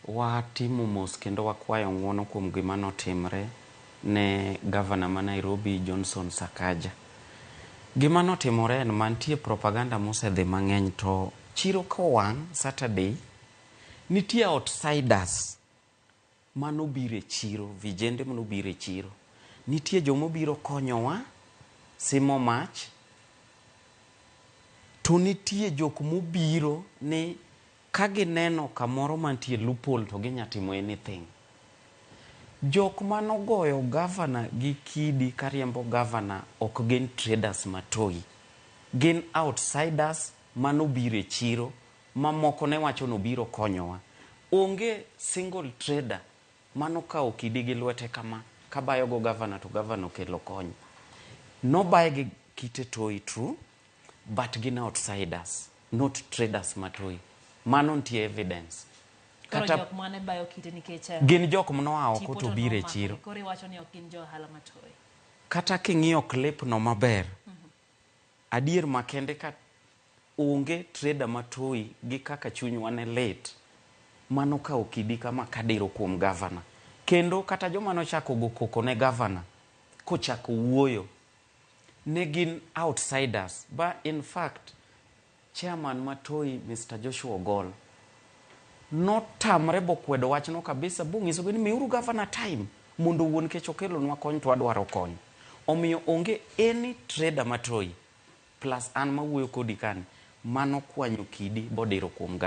Watimo mos kendo wakwayo ng'uono kuom gima notimre ne gavana ma Nairobi, Johnson Sakaja. Gima notimore en mantie propaganda mosedhi mang'eny, to chiro kowang' Saturday, nitie outsiders manobiro e chiro, vijende manobiro e chiro. Nitie jomobiro konyowa simo mach, to nitie jok mobiro ni ka gineno kamoro mantie loophole to ginya timo anything. Jok manogoyo gavana gi kidi kariembo gavana ok gin traders matoi. Gin outsiders manobiro e chiro, mamoko ne wacho nobiro konyowa. Onge single trader manokawo kidi gi lwete kama kabayo go gavana to gavana okelo kony. Nobaye gi kite toi, true, but gin outsiders, not traders matoi. Mano nitie evidence. Koro Kata jok mane bayo kite nikech gin jok manoa oko tipo to biro e nomako, chiro. Koro iwacho ni ok gin jo ohala matoi. Kata king'iyo clip no maber, adier makende ka onge trader matoi gi kaka chunywa ne lit manokawo kidi kama kadiro kuom gavana. Kendo kata joma nochako go koko ne gavana kochako wuoyo ne gin outsiders. Ba in fact, chairman matoi, Mr. Joshua Ogol, notamre bokwedo wachno kabisa, bonyisogi ni miuru gavana time mondo owuo nikech okelonwa kony to wadwaro kony. Omiyo onge any trader matoi plus an mawuoyo kodi kani manokwanyo kidi bodiro kuom gavana.